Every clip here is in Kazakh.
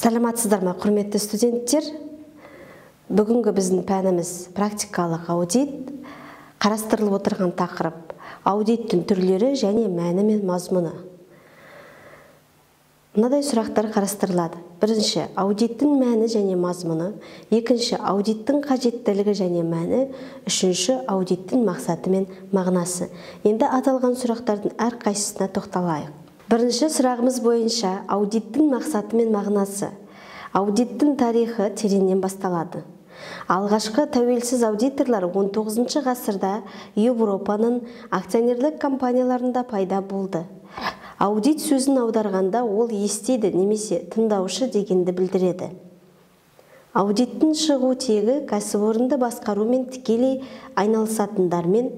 Саламатсыздар ма, құрметті студенттер? Бүгінгі біздің пәніміз практикалық аудит. Қарастырылып отырған тақырып аудиттің түрлері және мәні мен мазмұны. Мынадай сұрақтар қарастырылады. Бірінші, аудиттің мәні және мазмұны. Екінші, аудиттің қажеттілігі және мәні. Үшінші, аудиттің мақсаты мен мағынасы. Енді аталған сұрақтардың әрқайсысына тоқталайық. Бірінші сұрағымыз бойынша аудиттің мақсаты мен мағынасы. Аудиттің тарихы тереңнен басталады. Алғашқы тәуелсіз аудиторлар 19 ғасырда Еуропаның акционерлік компанияларында пайда болды. Аудит сөзін аударғанда ол естиді немесе тыңдаушы дегенді білдіреді. Аудиттің шығу тегі кәсіпорынды басқарумен тікелей айналысатындармен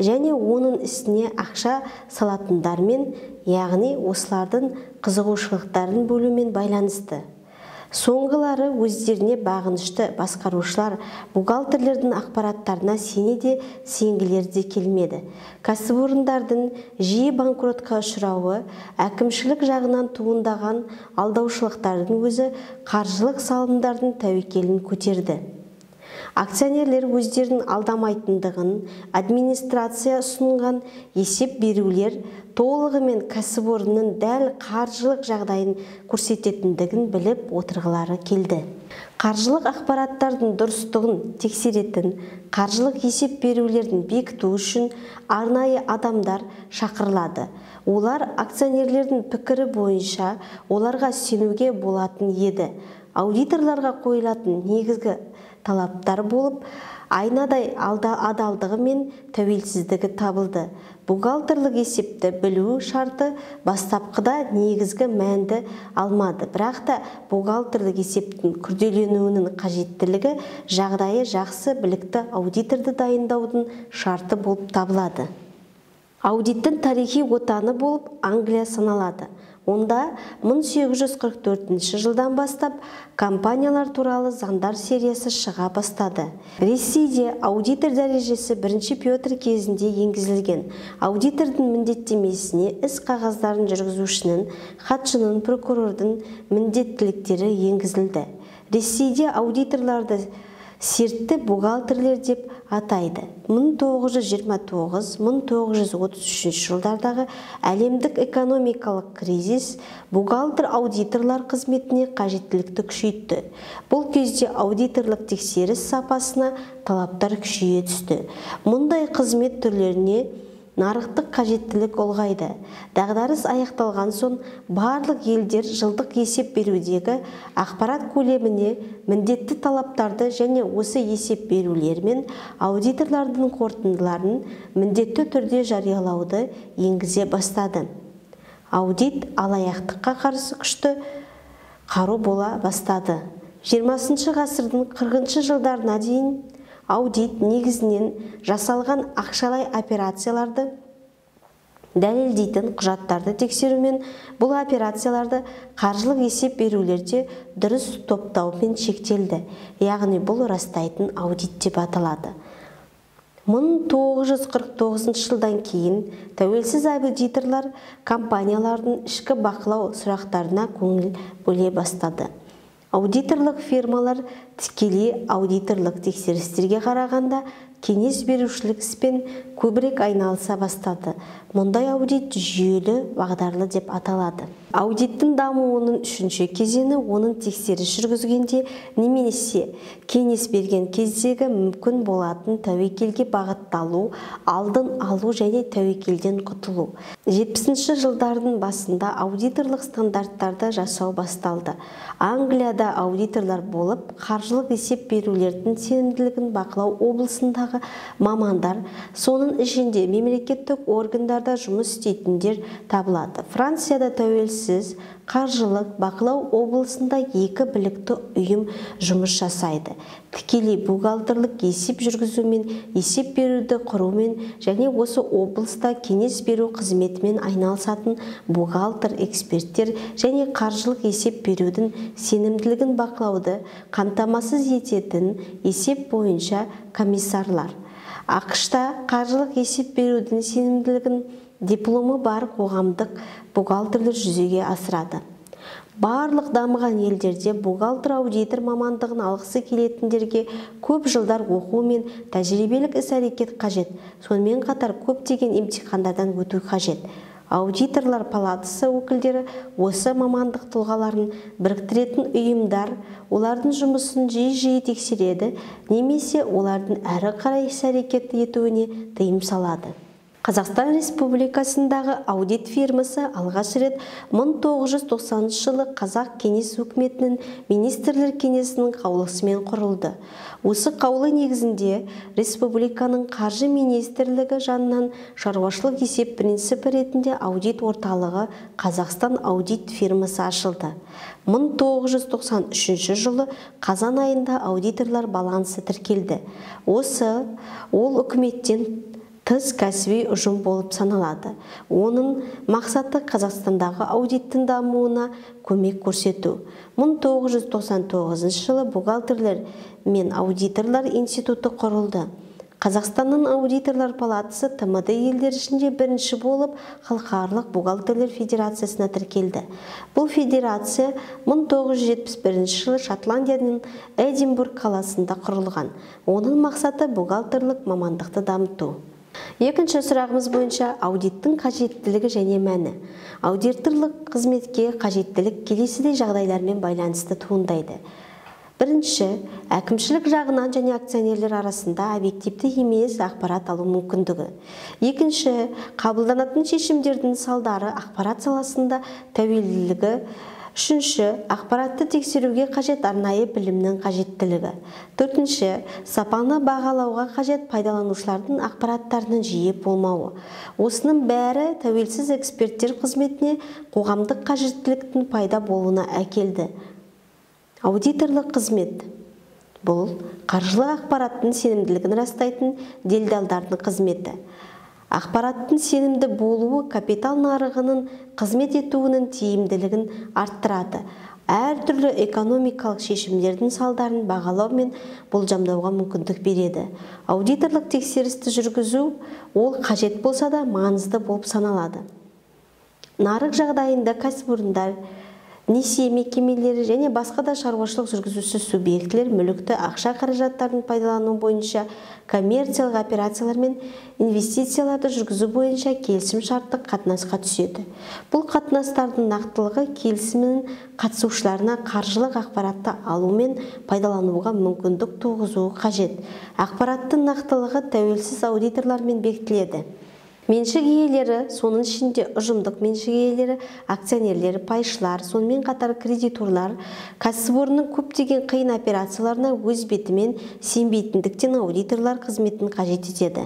және оның ісіне ақша салатындармен, яғни осылардың қызығушылықтарын бөлумен байланысты. Соңғылары өздеріне бағынышты басқарушылар бухгалтерлердің ақпараттарына сене де сенгілері де келмеді. Кәсіпорындардың жиі банкротқа ұшырауы, әкімшілік жағынан туындаған алдаушылықтардың өзі қаржылық салымдардың тәуекелін көтерді. Акционерлер өздерін алдамайтындығын, администрация ұсынған есеп берулер толығымен кәсіпорынның дәл қаржылық жағдайын көрсететіндігін біліп отырғылары келді. Қаржылық ақпараттардың дұрыстығын тексеретін, қаржылық есеп берулердің бекіту үшін арнайы адамдар шақырылады. Олар акционерлердің пікірі бойынша оларға сенуге болатын еді. Аудиторларға қойылатын негізгі талаптар болып, айнадай адалдығы мен тәуелсіздігі табылды. Бухгалтерлік есепті білу шарты бастапқыда негізгі мәнді алмады. Бірақ та бухгалтерлік есептің күрделенуінің қажеттілігі жағдайы жақсы білікті аудиторды дайындаудың шарты болып табылады. Аудиттің тарихи отаны болып Англия саналады. Онда 1844 жылдан бастап компаниялар туралы заңдар сериясы шыға бастады. Ресейде аудитор дәрежесі 1 Петр кезінде енгізілген. Аудитордың міндеттемесіне іс қағаздарын жүргізушінің, хатшының, прокурордың міндеттіліктері енгізілді. Ресейде аудиторларды сертті бухгалтерлер деп атайды. 1929-1933 жылдардағы әлемдік экономикалық кризис бухгалтер-аудиторлар қызметіне қажеттілікті күшейтті. Бұл кезде аудиторлық тексеріс сапасына талаптар күшейе түсті. Мұндай қызмет түрлеріне нарықтық қажеттілік ұлғайды. Дағдарыс аяқталған соң барлық елдер жылдық есеп берудегі ақпарат көлеміне міндетті талаптарды және осы есеп берулер мен аудиторлардың қорытындыларын міндетті түрде жариялауды енгізе бастады. Аудит алаяқтыққа қарсы күшті қару бола бастады. 20 ғасырдың 40 жылдарына дейін аудит негізінен жасалған ақшалай операцияларды дәлелдейтін құжаттарды тексерумен, бұл операцияларды қаржылық есеп берулерде дұрыс топтаумен шектелді, яғни бұл растайтын аудит деп аталады. 1949 жылдан кейін тәуелсіз аудиторлар компаниялардың ішкі бақылау сұрақтарына көңіл бөле бастады. Аудиторлық фирмалар тікелей аудиторлық тексерістерге қарағанда кеңес берушілік іспен көбірек айналыса бастады. Мұндай аудит жүйелі бағдарлы деп аталады. Аудиттің дамуының үшінші кезеңі оның тексеріс жүргізгенде немесе кеңес берген кездегі мүмкін болатын тәуекелге бағытталу, алдын алу және тәуекелден құтылу. 70 жылдардың басында аудиторлық стандарттарды жасау басталды. Англияда аудиторлар болып, қаржылық есеп берулердің сенімділігін бақылау облысындағы мамандар, соның ішінде мемлекеттік органдарда жұмыс істейтіндер табылады. Францияда тәуелсіз қаржылық бақылау облысында екі білікті ұйым жұмыс жасайды. Тікелей бухгалтерлік есеп жүргізумен, есеп беруді құрумен және осы облыста кеңес беру қызметімен айналысатын бухгалтер, эксперттер және қаржылық есеп берудің сенімділігін бақылауды қамтамасыз ететін есеп бойынша комиссарлар. АҚШ-та қаржылық есеп берудің сенімділігін дипломы бар қоғамдық бухгалтерлер жүзеге асырады. Барлық дамыған елдерде бухгалтер-аудитор мамандығын алғысы келетіндерге көп жылдар оқу мен тәжірибелік іс-әрекет қажет, сонымен қатар көптеген емтихандардан өту қажет. Аудиторлар палатасы өкілдері осы мамандық тұлғаларын біріктіретін ұйымдар олардың жұмысын жиі-жиі тексереді немесе олардың әрі қарай іс-әрекет етуіне тыйым салады. Қазақстан Республикасындағы аудит фирмасы алғаш рет 1990 жылы Қазақ Кеңес үкіметінің Министрлер Кеңесінің қаулысымен құрылды. Осы қаулы негізінде Республиканың Қаржы Министрлігі жанынан шаруашылық есеп принципі ретінде аудит орталығы Қазақстан аудит фирмасы ашылды. 1993 жылы қазан айында аудиторлар балансы тіркелді. Осы ол үкіметтен тыс кәсіби ұжым болып саналады. Оның мақсаты Қазақстандағы аудиттің дамуына көмек көрсету. 1999 жылы бухгалтерлер мен аудиторлар институты құрылды. Қазақстанның аудиторлар палатасы ТМД елдері ішінде бірінші болып Халықаралық бухгалтерлер федерациясына тіркелді. Бұл федерация 1971 жылы Шотландияның Эдинбург қаласында құрылған. Оның мақсаты бухгалтерлік мамандықты дамыту. Екінші сұрағымыз бойынша аудиттің қажеттілігі және мәні. Аудиторлық қызметке қажеттілік келесідей жағдайлармен байланысты туындайды. Бірінші, әкімшілік жағынан және акционерлер арасында объективті емес ақпарат алу мүмкіндігі. Екінші, қабылданатын шешімдердің салдары ақпарат саласында тәуелділігі. Үшінші, ақпаратты тексеруге қажет арнайы білімнің қажеттілігі. Төртінші, сапаны бағалауға қажет пайдаланушылардың ақпараттарының жиі болмауы. Осының бәрі тәуелсіз эксперттер қызметіне қоғамдық қажеттіліктің пайда болуына әкелді. Аудиторлық қызмет бұл қаржылық ақпараттың сенімділігін растайтын делдалдардың қызметі. Ақпараттың сенімді болуы капитал нарығының қызмет етуінің тиімділігін арттырады. Әртүрлі экономикалық шешімдердің салдарын бағалау мен болжамдауға мүмкіндік береді. Аудиторлық тексерісті жүргізу ол қажет болса да маңызды болып саналады. Нарық жағдайында кәсіпорындар, несие мекемелері және басқа да шаруашылық жүргізуші субъектілер мүлікті ақша қаражаттарын пайдалану бойынша коммерциялық операциялар мен инвестицияларды жүргізу бойынша келісім-шарттық қатынасқа түседі. Бұл қатынастардың нақтылығы келісімнің қатысушыларына қаржылық ақпаратты алу мен пайдалануға мүмкіндік туғызуы қажет. Ақпараттың нақтылығы тәуелсіз аудиторлармен бекітіледі. Меншік иелері, соның ішінде ұжымдық меншік иелері, акционерлер, пайшылар, сонымен қатар кредиторлар кәсіпорынның көптеген қиын операцияларына өз бетімен сенбейтіндіктен аудиторлар қызметін қажет етеді.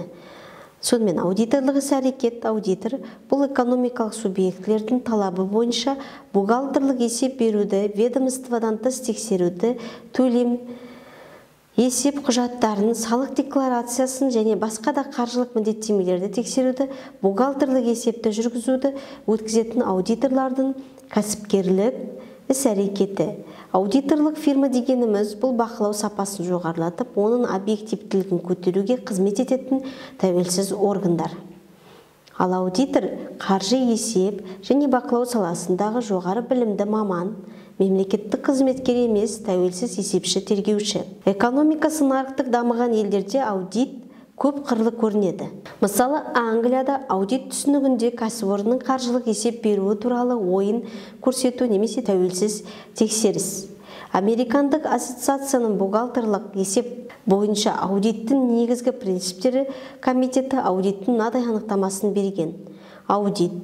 Сонымен аудиторлық іс-әрекет аудитор бұл экономикалық субъектілердің талабы бойынша бухгалтерлік есеп беруді, ведомстводан тыс тексеруді, төлем есеп құжаттарын, салық декларациясын және басқа да қаржылық міндеттемелерді тексеруді, бухгалтерлік есепті жүргізуді өткізетін аудиторлардың кәсіпкерлік іс-әрекеті. Аудиторлық фирма дегеніміз бұл бақылау сапасын жоғарылатып, оның объективтілігін көтеруге қызмет ететін тәуелсіз органдар. Ал аудитор қаржы есеп және бақылау саласындағы жоғары білімді маман, мемлекеттік қызметкер емес, тәуелсіз есепші тергеуші. Экономикасы нарықтық дамыған елдерде аудит көп қырлы көрінеді. Мысалы, Англияда аудит түсінігінде кәсіпорынның қаржылық есеп беруі туралы ойын көрсету немесе тәуелсіз тексеріс. Американдық ассоциацияның бухгалтерлік есеп бойынша аудиттің негізгі принциптері комитеті аудиттің мынадай анықтамасын берген. Аудит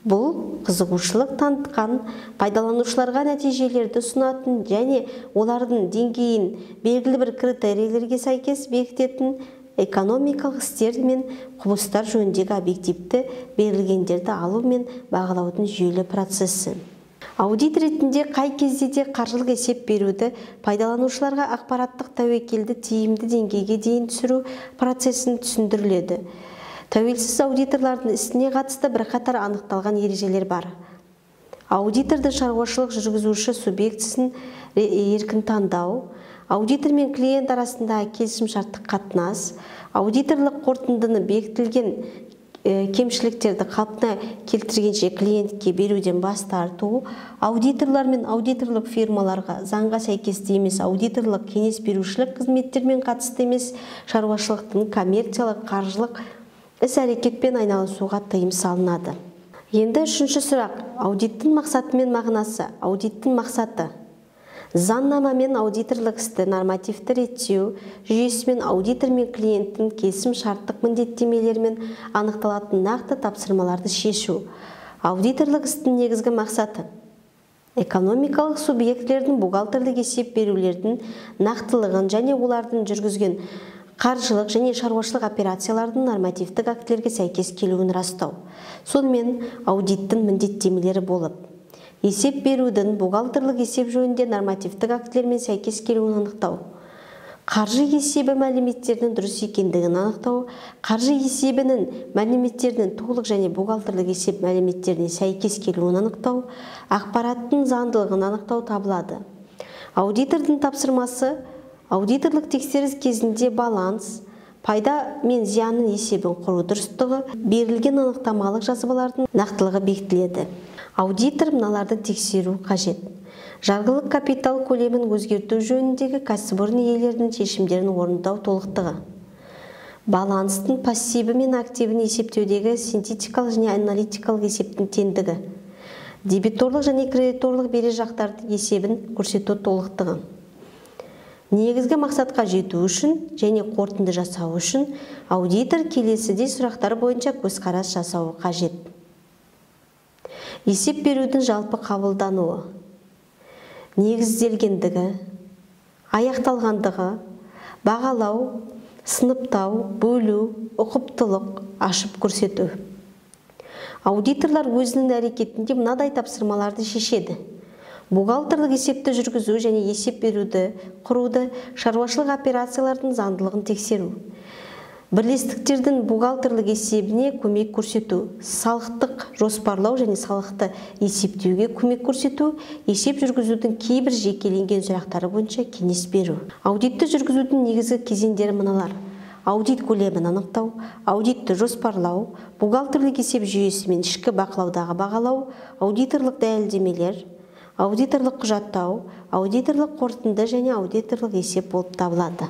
бұл қызығушылық танытқан, пайдаланушыларға нәтижелерді ұсынатын және олардың деңгейін белгілі бір критерийлерге сәйкес бекітетін экономикалық істер мен құбылыстар жөніндегі объективті берілгендерді алу мен бағалаудың жүйелі процесі. Аудит ретінде қай кезде де қаржылық есеп беруді пайдаланушыларға ақпараттық тәуекелді тиімді деңгейге дейін түсіру процесін түсіндіріледі. Тәуелсіз аудиторлардың ісіне қатысты бірқатар анықталған ережелер бар. Аудиторды шаруашылық жүргізуші субъектісін еркін таңдау, аудитор мен клиент арасындағы келісімшарттық қатынас, аудиторлық қорытындыны бекітілген Кемшіліктерді қалпына келтіргенше клиентке беруден бас тарту, аудиторлар мен аудиторлық фирмаларға заңға сәйкесті емес аудиторлық кеңес берушілік қызметтермен қатысты емес шаруашылықтың коммерциялық, қаржылық іс-әрекетпен айналысуға тыйым салынады. Енді үшінші сұрақ. Аудиттің мақсаты мен мағынасы. Аудиттің мақсаты: заңнамамен аудиторлық істі нормативті реттеу жүйесімен аудитор мен клиенттің келісім шарттық міндеттемелерімен анықталатын нақты тапсырмаларды шешу. Аудиторлық істің негізгі мақсаты: экономикалық субъектілердің бухгалтерлік есеп берулердің нақтылығын және олардың жүргізген қаржылық және шаруашылық операциялардың нормативтік актілерге сәйкес келуін растау. Сонымен, аудиттің міндеттемелері болып: есеп берудің бухгалтерлік есеп жөнінде нормативтік актілермен сәйкес келуін анықтау, қаржы есебі мәліметтерінің дұрыс екендігін анықтау, қаржы есебінің мәліметтерінің толық және бухгалтерлік есеп мәліметтеріне сәйкес келуін анықтау, ақпараттың заңдылығын анықтау табылады. Аудитордың тапсырмасы: аудиторлық тексеріс кезінде баланс, пайда мен зиянның есебін құру дұрыстығы, берілген анықтамалық жазбалардың нақтылығы бекітіледі. Аудитор мыналарды тексеру қажет: жарғылық капитал көлемін өзгерту жөніндегі кәсіпорын иелерінің шешімдерін орындау толықтығы, баланстың пассиві мен активін есептеудегі синтетикалық және аналитикалық есептің теңдігі, дебиторлық және кредиторлық берешектардың есебін көрсету толықтығы. Негізгі мақсатқа жету үшін және қорытынды жасау үшін аудитор келесідей сұрақтар бойынша көзқарас жасауы қажет. Есеп берудің жалпы қабылдануы, негізделгендігі, аяқталғандығы, бағалау, сыныптау, бөлу, ұқыптылық, ашып көрсету. Аудиторлар өзінің әрекетінде мынадай тапсырмаларды шешеді: бухгалтерлік есепті жүргізу және есеп беруді құруды, шаруашылық операциялардың заңдылығын тексеру, бірлестіктердің бухгалтерлік есебіне көмек көрсету, салықтық жоспарлау және салықты есептеуге көмек көрсету, есеп жүргізудің кейбір жекеленген сұрақтары бойынша кеңес беру. Аудитті жүргізудің негізгі кезеңдері мыналар: аудит көлемін анықтау, аудитті жоспарлау, бухгалтерлік есеп жүйесі мен ішкі бақылаудағы бағалау, аудиторлық дәлелдемелер, аудиторлық құжаттау, аудиторлық қорытынды және аудиторлық есеп болып табылады.